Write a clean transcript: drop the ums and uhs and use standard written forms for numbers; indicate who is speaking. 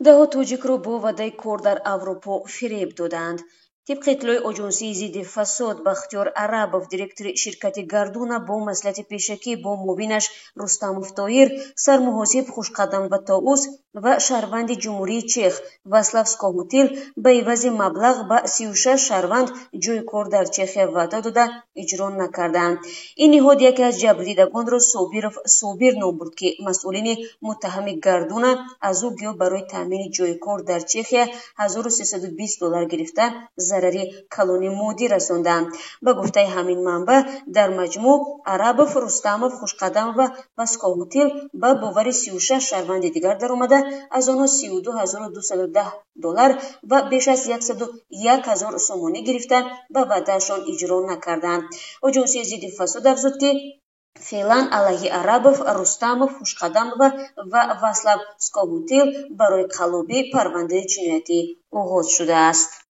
Speaker 1: Даҳо тоҷикро бо ваъдаи кор дар Аврупо фиреб доданд. Тибқи иттилои Оҷонсии зидди фасод, Бахтиёр Арабов, директори ширкати «Гардуна», бо маслиҳати пешакӣ бо муовинаш Рустамов Тоир, сармуҳосиб Хушқадам ва Тоус ва шаҳрванди Ҷумҳурии Чех Васлав Скоҳутил ба ивази маблағ ба 36 шаҳрванд ҷойи кор дар Чехия ваъда дода, иҷро накарданд. Ин ниҳод яке аз ҷабрдидагонро Собиров Собир ном бурд, ки масъулини муттаҳами «Гардуна» аз ӯ гӯё барои таъмини ҷойи кор дар Чехия 1320 доллар гирифта, зарари калони моддӣ расонданд. Ба гуфтаи ҳамин манбаъ, дар маҷмӯъ Арабов, Рустамов, Хушқадамова ва Скоҳутил ба бовари 36 шаҳрванди дигар даромада, аз онҳо 32 210 доллар ва беш аз 101 ҳазор сомонӣ гирифта, ба ваъдаашон иҷро накарданд. Оҷонсии зидди фасод афзуд, ки феълан алайҳи Арабов, Рустамов, Хушқадамова ва Васлав Скоҳутил барои қаллобӣ парвандаи ҷиноятӣ оғоз шудааст.